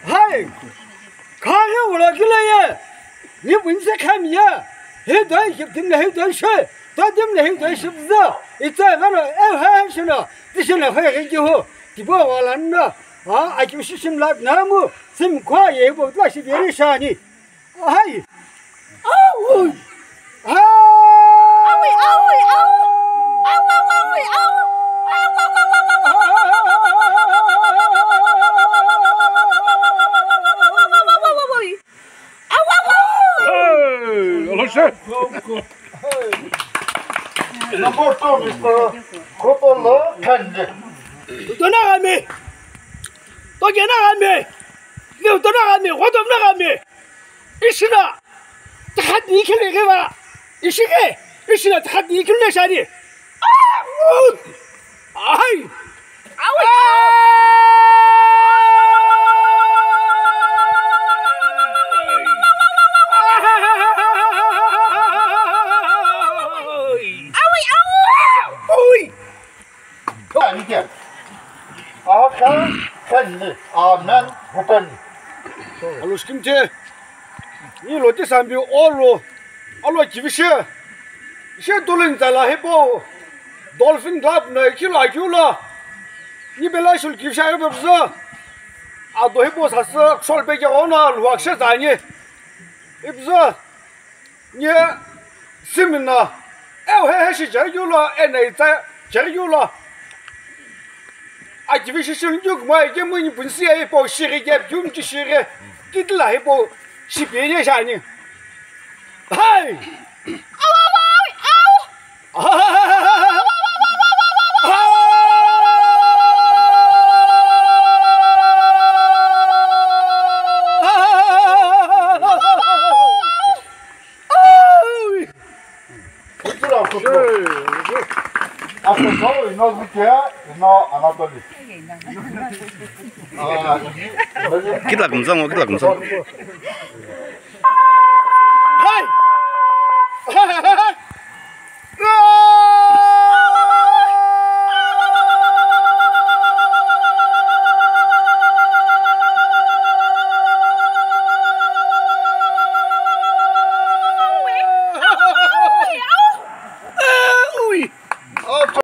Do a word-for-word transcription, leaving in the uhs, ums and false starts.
Hai! Khaghi ula kile ye! Ni bunse khami ye! Hi doi shiptim le hi doi she! Todim le hi doi shipza! Itsa gano e he shino! Tishina he he ki ho! Tibo wala na! Ha, aki shishim la namu! Sim kwa ye bo tla shi beri shani! Hai! Au! Awi, awi, au! Au, au, awi, au! Au, au, au, au, au! Hey, Alonso! Number two, Mister Khotolo Khande. Tona kami! Tokena kami! Ni tona kami! Khotom na kami! Ishina! Takhat ni khele geva! Ishike! Ishina takhat ni khele shani! Ah! Ai! Awi! Awi, awi! Ui! Ani ke? Akha, kani, amen, hupani. Alo skimche. Ni lo ti sambi olo. Alo kivishe. She tulin tala hepo. Dolphin Club na kilo akula. Ni bela shul kivisha hepo bzo. Ado hepo sasa sol pe ke ona luak she zanye. Ibzo. Nye simina, eu he he shi chekeu lo, ena itsa chekeu lo. Akivi shi shi njuk mai ke muni punsi ai po shiri ke pium ki shiri. Kitla hi po shi pe ye shani. Hai! Au, au, au, au! Kitla kumtsa ngo, kitla kumtsa.